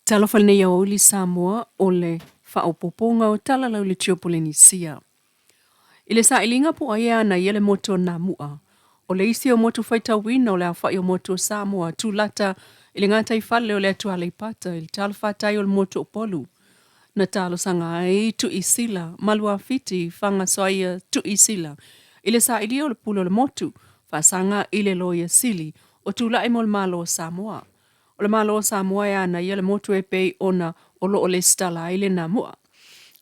Talofa lenei aoauli Samoa o le faaopoopoga o tala lau le Tiopolenisia. I le sailiga po o ai e ana ia le motu o Namu'a, o le isi o motu faitauina o le aofai o motu o Samoa tulata i le gataifale o le atu Aleipata i le talafatai o le motu o Upolu. Na talosaga ai Tuisila ma Luafiti Fagasoaia Tuisila i le sailia o le pule o le motu, faasaga i le Loia Sili o tulai mo le Malo o Samoa. O le Malo o Samoa e ana ia le motu e pei ona o lo o lesitala ai le Namu'a.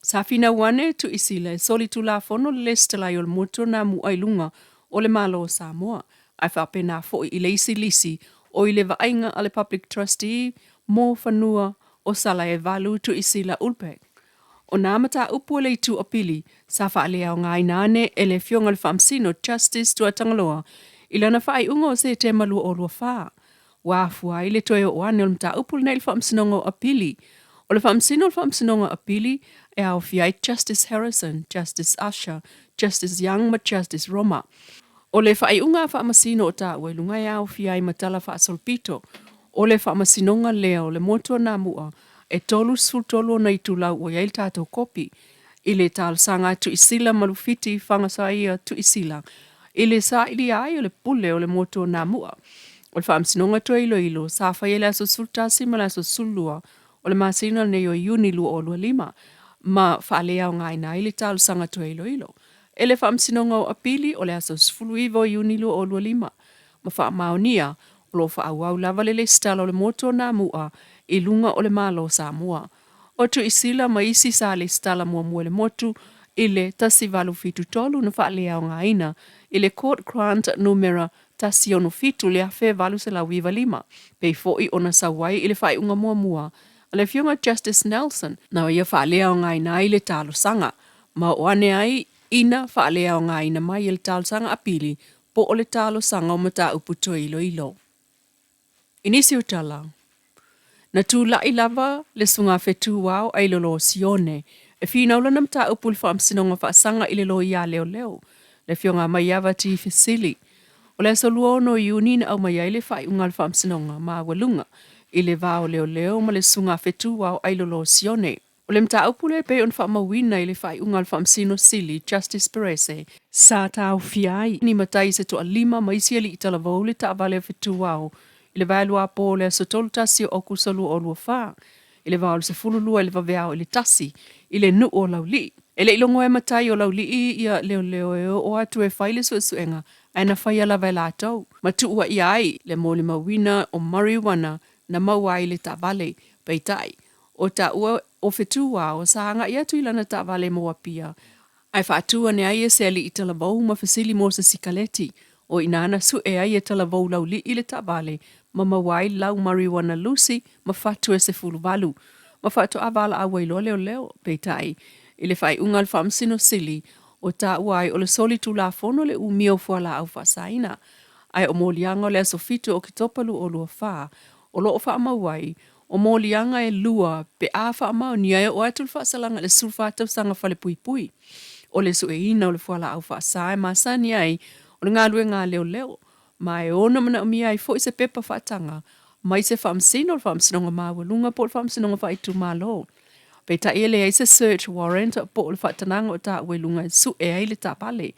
Sa finau ane Tuisila e soli tulafono le lesitala ai o le motu o Namu'a i luga o le Malo o Samoa, ae faapena foi i le isi lisi o i le vaaiga a le Public Trustee mo fanua o Salaevalu Tuisila Ulbeck. O nā mataupu a le Itu Apili sa faaleaogaina ane e le Afioga i le Faamasino Justice Tuatagaloa i lana faaiuga o Setema 2024, Ua afua ai le toe oo ane o le mataupu lenei i le Faamasinoga o Apili. O le Faamasino o le Faamasinoga o Apili e aofia ai Justice Harrison, Justice Usher, Justice Young ma Justice Roma. O le faaiuga a Faamasino o taua i luga e aofia ai ma tala faasolopito o le Faamasinoga lea o le motu o Namu'a e 33 ona itulau ua i ai le tatou kopi i le talosaga a Tuisila ma Lufiti Fagasaia Tuisila i le sailia ai o le pule o le motu o Namu'a. O le faamasinoga toe iloilo sa faia i le aso 11 ma le aso 12 o le masina lenei o Iuni 2025 ma faaleaogaina ai le talosaga toe iloilo e le Faamasinoga o Apili o le aso 19 o Iuni 2025 ma faamaonia o lo o faaauau lava le lesitala o le motu o Namu'a i luga o le Malo o Samoa. O Tuisila ma isi sa lesitala muamua i le motu i le 1873 na faaleaogaina i le Court Grant numera 167 le 1895, pei foi ona sau ai i le faaiuga muamua a le Afioga Justice Nelson, na ia faaleaogaina ai le talosaga, ma oo ane ai ina faaleaogaina mai e le talosaga apili po o le talosaga o mataupu toe iloilo. I nisi o tala, na tulai lava le sugafetu ao ailolo o Sione e finau lana mataupu i le Faamasinoga Faasaga i le Loia Leoleo, le Afioga a Maiava T. Fesili. O le aso 26 o Iuni na aumai ai le faaiuga a le Faamasinoga Maualuga i le va o leoleo ma le sugafetu ao ailolo o Sione. O le mataupu lea e pei ona faamauina i le faaiuga a le Faamasino Sili, Justice Perese, sa taofia ai ni matai se toalima ma isi alii talavou le taavale a fetuao i le vaeluapo o le aso 31 o Aokuso 2024 i le va o le 12 i le vaveao i le 1 i le nuu o Laulii. E le i logoa e matai o Laulii ia leoleo e oo atu e fai le suesuega ae na faia lava e latou ma tuuaia ai le molimauina o marijuana na maua ai le taavale. Peitai, O taua o Fetuao sa agai atu i lana taavale mo Apia, ae faatu ane ai e se alii talavou ma fesili mo se sikaleti. O i ina na sue ai e talavou laulii le taavale ma maua ai lau marijuana lusi ma fatu e 18 ma faatoa valaau ai loa leoleo. Peitai, i le faaiuga a le Faamasino Sili, ua taua ai o le soli tulafono le umia o fualaau faasaina. Ae o moliaga o le aso 7 o Oketopa 2024 o lo o faamau ai, O moliaga e lua pe a faamaonia e oo atu le faasalaga i le 14 tausaga falepuipui. O le sueina o le fualaau faasa e masani ai o le galuega a leoleo, ma e ono manaomia ai foi se pepa faataga mai se faamasino o le Faamasinoga Maualuga po o le Faamasinoga Faaitumalo. Peitai e leai se search warrant po o le faatanaga o taua i luga e sue ai le taavale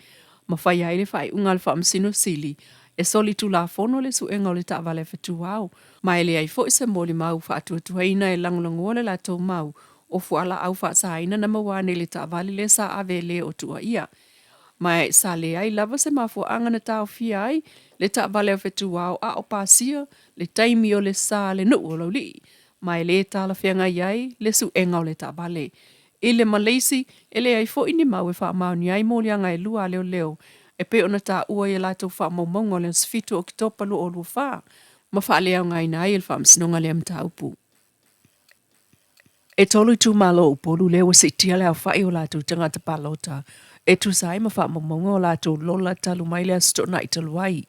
ma faia ai le faaiuga a le Faamasino Sili e solitulafono le suega o le taavale a fetuao, ma e leai foi se molimau faatuatuaina e lagolagoa le latou mau o fualaau faasaina na maua ane i le taavale lea sa ave e le o tuuaia. Ma e sa leai lava se mafuaaga na taofia ai le taavale a fetuao a o pasia le taimi o le sa le nuu o Laulii, ma e le talafeagai ai le suega o le taavale. I le Maleisi, e leai foi ni mau e faamaonia ai moliaga e lua a leoleo e pei ona taua i a latou faamaumauga o le aso 7 o Oketopa 2024 ma faaleaogaina ai e le Faamasinoga lea mataupu. E tolu itumalo o Upolu lea ua siitia le aofai o latou tagata palota e tusa ai ma faamaumauga o latou lola talu mai le Aso Toonai talu ai,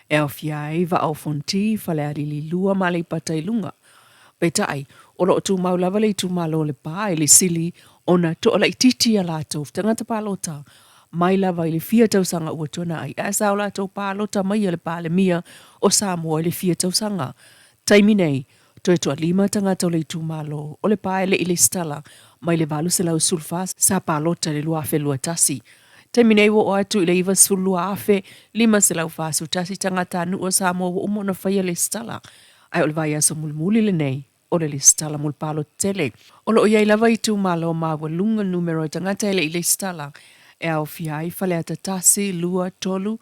e aofia ai Vaa o Fonoti, Falealili 2 ma Aleipata i Luga. Peitai, o lo o tumau lava le itumalo o Lepa i le sili ona toalaitiiti a latou tagata palota mai lava i le fia tausaga ua tuanai, ae sa o latou palota mai a le Palemia o Samoa i le fia tausaga taimi nei. Toe toalima tagata o le itumalo o Lepa e le i lesitala mai le 814 sa palota i le 2021. Taimi nei ua oo atu i le 92,541 tagatanuu o Samoa ua uma ona faia lesitala, ae o le vaiaso mulimuli lenei o le lesitala mo le palota tele. O lo o i ai lava itumalo maualuga numera o tagata e le i lesitala e aofia ai Faleata 1, 2, 3,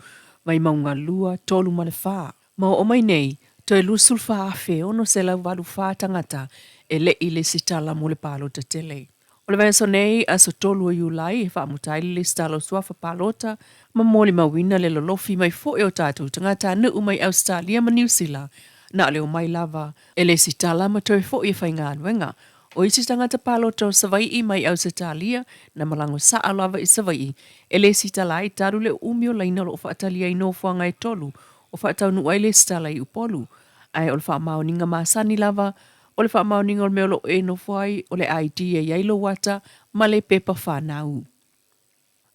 Vaimauga 2, 3 ma le 4. Ma oo mai nei, toe 24,684 tagata e le i lesitala mo le palota tele. O le vaiaso nei, aso 3 o Iulai, e faamuta ai le lesitala o suafa palota ma molimauina le lolofi mai foi o tatou tagatanuu mai Ausetalia ma Niu Sila, na o le omai lava e lesitala ma toe foi e faigaluega. O isi tagata palota o Savai'i mai Ausetalia na malago sa'a lava i Savai'i e lesitala ai talu le umi o laina o lo o faatali ai nofoaga e tolu o faataunuu ai lesitala i Upolu. Ae o le faamaoniga masani lava, o le faamaoniga o le mea o lo o e nofo ai, o le ID e i ai lou ata ma le pepa fanau.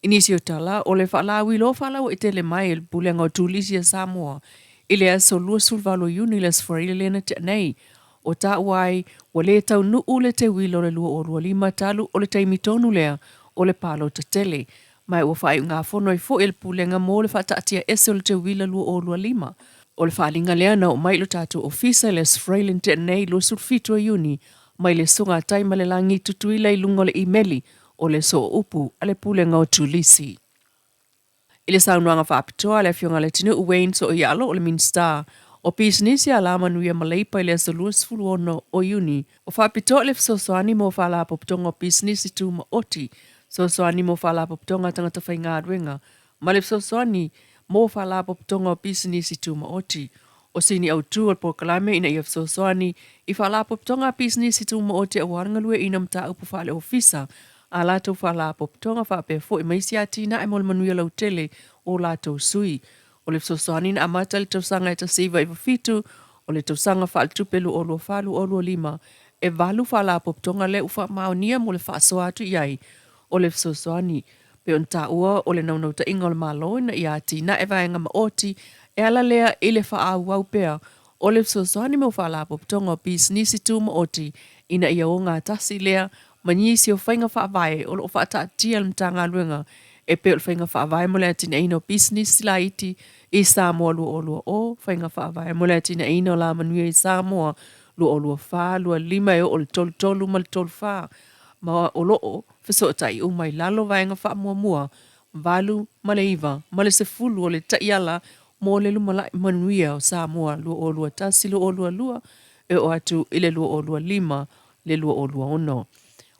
I nisi o tala, o le faalauiloa faalauaitele mai e le Pulega o Turisi a Samoa i le aso 28 o Iuni i le Aso Faraile lea na tea nei, o taua ai ua le taunuu le teuila o le 2025 talu o le taimi tonu lea o le palota tele, ma ua faaiugafono ai foi e le Pulega mo le faataatia ese o le teuila 2025. O le faaaliga lea na oo mai i lo tatou Ofisa i le Aso Faraile na tea nei 27 o Iuni mai le Sugatai ma le Lagi Tutuila i luga o le imeli o le sooupu a le Pulega o Turisi. I le saunoaga faapitoa a le Afioga a Leatinuu Wayne Sooialo o le Minisita o Pisinisi, Alamanuia ma Leipa i le aso 26 o Iuni, o faapitoa le fesoasoani mo Faalapotopotoga o Pisinisi Tumaoti, fesoasoani mo Faalapotopotoga a Tagata Faigaluega ma le fesoasoani mo Faalapotopotoga o Pisinisi Tumaoti. O sini autu o le polokalame ina ia fesoasoani i faalapotopotoga a pisinisi tumaoti aua le galueaiina mataupu faale-ofisa a latou faalapotopotoga faapea foi ma isi atinae mo le manuia lautele o latou sui. O le fesoasoani na amata i le tausaga e 1997, o le tausaga faaletupe 2024/2025, e valu faalapotopotoga lea ua faamaonia mo le faasoa atu i ai o le fesoasoani. Pei ona taua, o le naunautaiga o le Malo ina ia atinae vaega maoti e ala lea i le faaauau pea o le fesoasoani mo faalapotopotoga o pisinisi tumaoti ina ia ogatasi lea ma nisi o faiga faavae o lo o faataatia e le Matagaluega e pei o le Faiga Faavae mo le Atinaeina o Pisinisi Laiti i Samoa 2020, Faiga Faavae mo le Atinaeina o Lamanuia i Samoa 2024, 25 e oo i le 33 ma le 34, ma o lo o fesootai uma i lalo vaega faamuamua 8 ma le 9 ma le 10 o le Taiala mo le Lumanai Manuia o Samoa 2021-2022 e oo atu i le 2025 le 2026.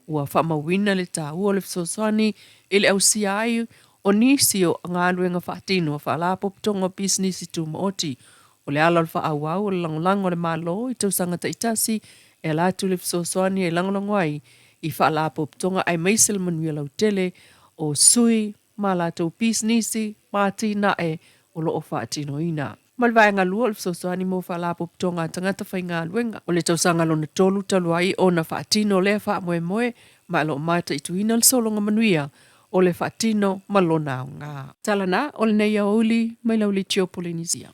Ua faamauina le taua o le fesoasoani i le ausia ai o nisi o galuega faatino a Faalapotopotoga o Pisinisi Tumaoti. O le ala o le faaauau o le lagolago a le Malo i tausaga taitasi e ala atu le fesoasoani e lagolago ai i faalapotopotoga aemaise le manuia lautele o sui ma a latou pisinisi ma atinae o lo o faatinoina. Ma le vaega lua o le fesoasoani mo faalapotopotoga a tagata faigaluega. O le tausaga lona tolu talu ai ona faatino lea faamoemoe ma o lo o mataituina le sologa manuia o le faatino ma lona aoga. Tala na o lenei aoauli mai Laulitio Polenisia.